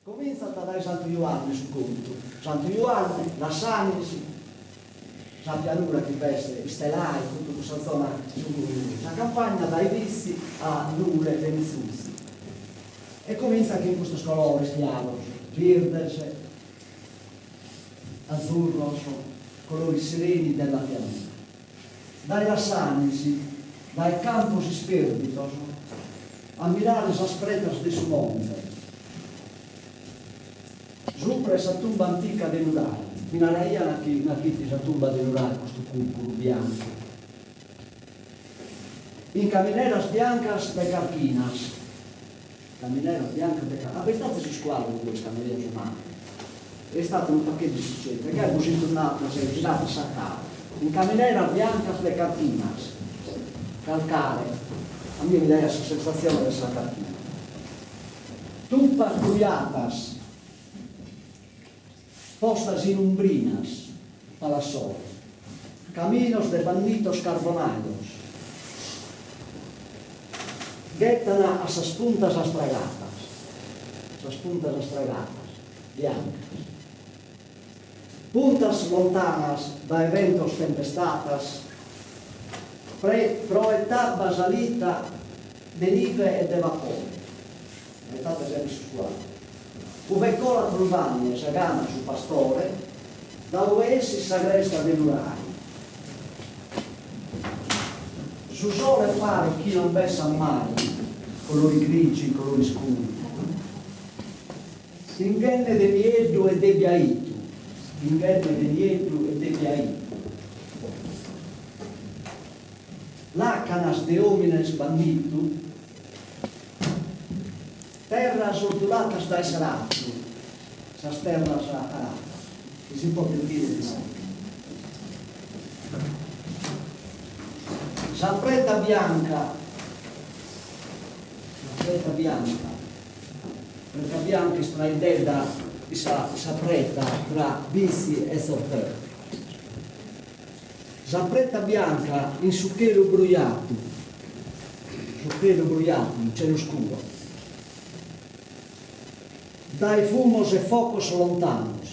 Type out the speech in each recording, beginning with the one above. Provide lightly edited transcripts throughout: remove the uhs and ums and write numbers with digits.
Comintzat dae Santu Juanne su contu, Santu Juanne, Lassanis, sa pianura chi b'est Istelai, totu cussa zona, sa campagna dae Bitzi a Nule Benitzutzu. E comintzat chin custos colores chiaros, birdes, azzurros, colori sereni della pianura. Dae Lassanis, dae campos ispèrdidos, a mirare sas pretas de su monte, supra 'e sa tumba antica de Nurai. Mi naraian chi nachi fit sa tumba de Nurai custu cùcuru biancu. In camineras biancas de carchinas. Camineras biancas de carchinas. Abbaidade sos cuadros bois cando deo so mannu. Est istadu unu pagheddu su centru e gai bos inturnadas e giradas sa cara. In camineras biancas de carchinas. Calcare. A mie mi daiat sa sensatzione de sa carchina. Tupas brujadas. Postas in umbrinas, palassole. Caminos de bannitos carbonajos. Ghettan a sas puntas astragadas, sas puntas astragadas, biancas. Puntas lontanas dae bentos tempestadas, pre proet abba salita de nive e de vapore. Abetate sempre su cuadru. Ube colat Ruvanne sa gana su pastore, da ue essit sa cresta de Nurai. Su sole paret chi non bessat mai, colori grigi, colori scuri. Tinghende de nieddu e de biaitu, tinghende de nieddu e de biaitu. Làcanas de òmines bannitu. Terras ortulatas dae s'aratzu, sas terras aradas, chi si podent bìdere inoghe. Sa preta bianca, sa preta bianca, preta bianca est una 'iddedda in sa in sa preta tra Bitzi e Tzortè. Sa preta bianca in su chelu brujadu, su chelu brujadu, il cielo scuro, dae fumos e focos lontanos.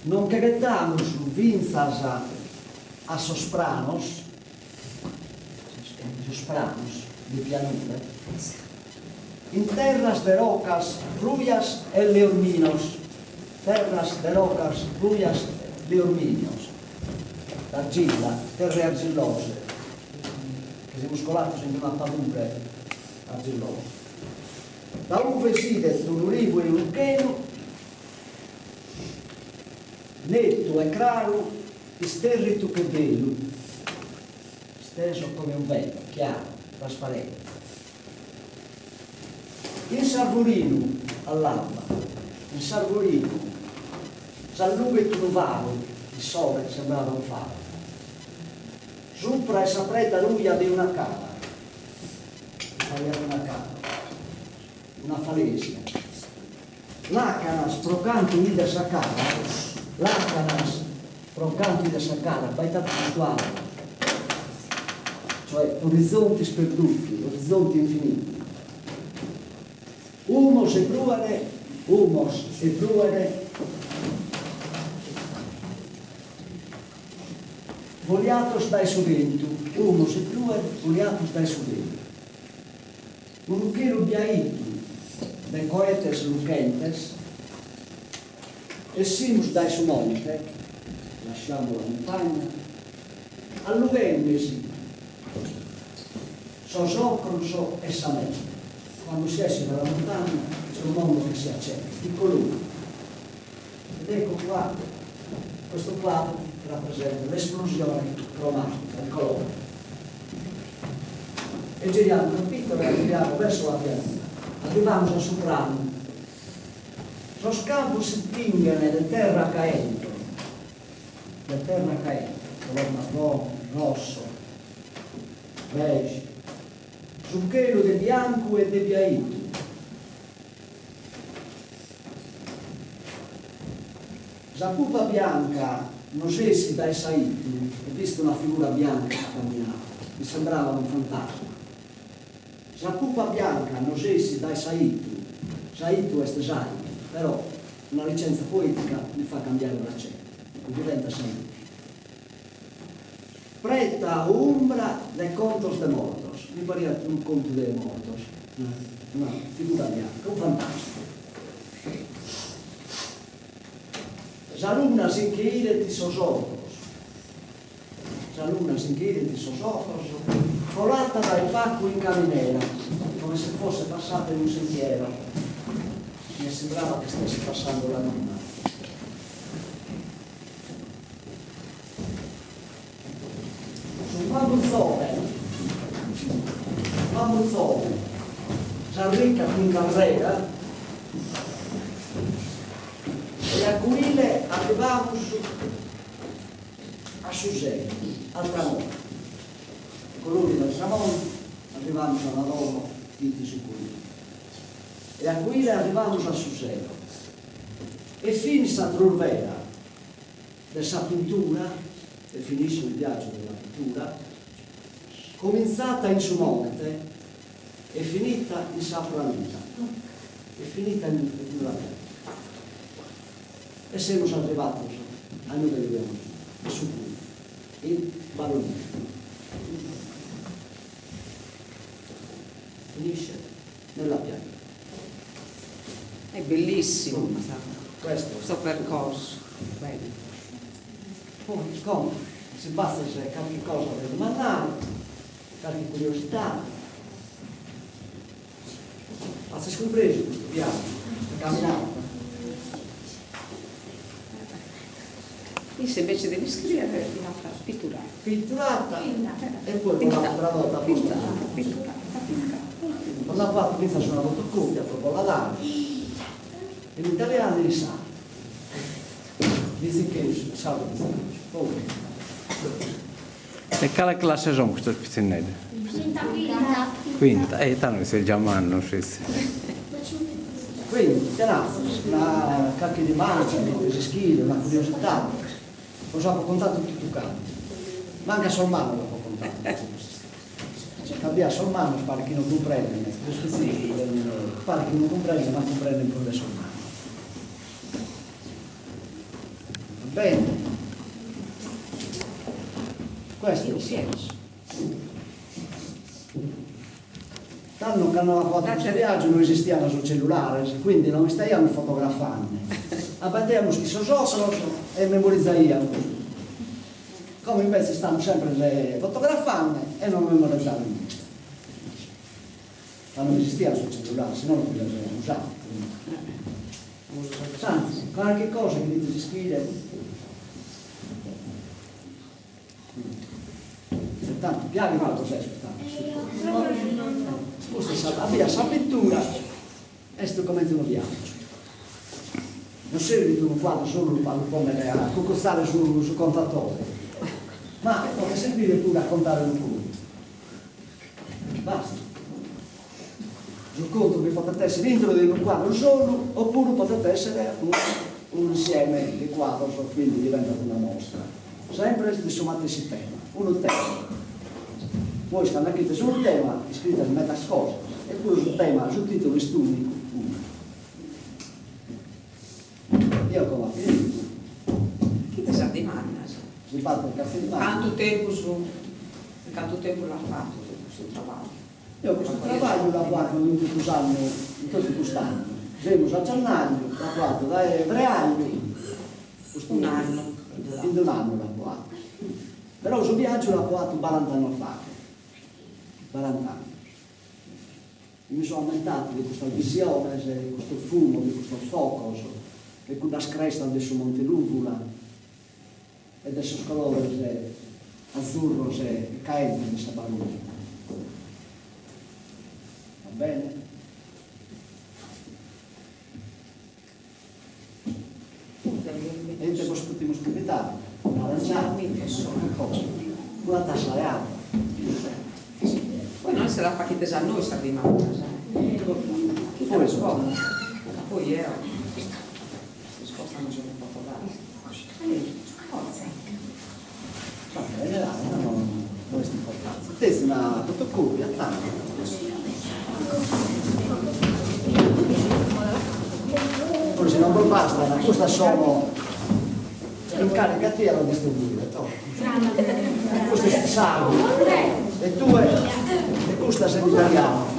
Non che ghetamus fintzas a sos pranos, sos pranos de pianure, In terras de rocas rujas e leorminos, terras de rocas rujas leorminios, argilla, terre argillose, che semus colados in una padure argillosa, da ube s'idet unu rivu e unu chelu, netu e craru, isterritu che velu, steso come un velo, chiaro, trasparente. In s'arvurinu, all'alba, in s'arvurinu s'allughet unu faru, il sole sembrava un faro, supra 'e sa preta ruja de una cava, pariat una cava, una falesia. Làcanas pro cantu 'ides sa cara, làcanas pro cantu 'ides sa cara, abbaidade sos cuadros, cioè orizzonti sperduti, orizzonti infiniti. Umos e prùere, umos e prùere, voliados dae su bentu, umos e prùere voliados dae su bentu. Unu chelu biaitu de coetes luchentes, essimus dae su monte, lasciamo la montagna, allughendesi sos ocros e sa mente. Quando si esce dalla montagna c'è un mondo che si accende, di colori. Ed ecco qua questo quadro che rappresenta l'esplosione cromatica, il colore. E giriamo il capitolo e arriviamo verso la pianura. Arrivamus a su pranu. Sos campos si tinghen de terra caente, de terra caente, color marrone, rosso, beige, su chelu de biancu e de biaitu. Sa pupa bianca nos essit dae s'aitu, ho visto una figura bianca che camminava, mi sembrava un fantasma. Sa pupa bianca nos essit dae s'aitu, s'aitu est s'àinu, però una licenza poetica mi fa cambiare l'accento e diventa s'aitu. Preta o umbra de contos de mortos, mi pariat unu contu de mortos, una figura bianca, un fantasma. Sa luna si nche 'idet sos ogros. Sa luna si nche 'idet sos ogros, colata dae pacu in caminera, come se fosse passata in un sentiero, mi sembrava che stesse passando la luna. Su Mammutzone Mammutzone s'arricat in carrera e a cuile arribamus a su sero, al tramonto. Colori del tramonto, arribamus a la domo fit su cuile. E a cuile arribamus a su sero. E finit sa trurvera de sa pintura, e finisce il viaggio della pittura, comintzata in su monte e finita in sa pranura, e finita in una pianura. E semus arrivados a inue deviamus andare, a su cuile, in Baronia. Finisce nella pianura. È bellissimo questo percorso. Bellu. Poi, como, si b'azis carchi cosa de dimandare, carchi curiositade. Azis cumpresu custu viaggiu, custa caminada? Isse invece de l'iscriere l'at piturada. Piturata e poi l'at tradotta apposta. Piturata, pintata. Bos apo fatu fintzas una fotocopia pro bos la dare, in italianu e in sardu. Bitzichesu, sardu bitzichesu. Poi. E cale classe son custos pitzinneddos? Quinta. Quinta. Quinta, e tando seis già mannos sezis. Quindi, tenazis una carchi dimanda, cherides ischire, una curiositade, bos apo contadu totu cantu. Mancu a sos mannos l'apo contadu totu custa istoria. Ca bia sos mannos paret chi non cumprenden, sos pitzinnos paret chi non cumprenden ma cumprenden prus de sos mannos. Va bene. Questo è il senso. Tando cando apo fatu custu viaggiu no esistian sos cellulares, quindi no istaiamus fotografande. Abbaidamus chin sos ocros e memorizaiamus. Como invece istamus sempre fotografande e non memorizamus niente. Ma no esistian sos cellulares, si no los aiamus usadu. Antzis, carchi cosa chi cherides ischire. Tantu piaghet o cos'est custa? Custa est sa, a sa pittura est comente unu viaggiu. Non servit unu quadru solu a lu ponnere a cucutzare su su contatore, ma podet servire puru a contare unu contu. Basta. Su contu bi podet essere intro de unu quadru solu opuru podet essere unu insieme de quadros, quindi diventat una mostra. Sempre de su matessi tema, unu tema. Bois cando achites unu tema iscrites medas cosas, eppuru su tema, su titulu est unicu, unu. Io como apo finidu. Chite sas dimandas. Si b'at carchi dimanda. Cantu tempus, in cantu tempus l'as fatu custu traballu? Eo custu traballu l'apo fatu in totu s'annu, in totu cust'annu. Semus a giannàriu, l'apo fatu dae freàriu, custu Un'annu. In un'annu l'apo fatu. Però su viàgiu l'apo fatu barant'annos faghet, barant'annos. Mi so ammentadu de custas visiones, de custos fumos, de custos focos, de cuddas crestas de su Monte Lùvula e de sos colores azzurros e caentes de sa Baronia. Va bene? E ite bos podimus cumbidare? Un'arangiada? Una tassa de abba? Poi non se la faghides a nois sas dimandas. Chi te rispondo? Ca poi eo risposta non si nde poto dare. Forza. Va bene, dai, no, no est importante. Petzi una fotocopia, tantu. Poi si non bos bastan, custas sono in cale gatia la distribuire, to. Custu est sardu e tue e custas in italianu.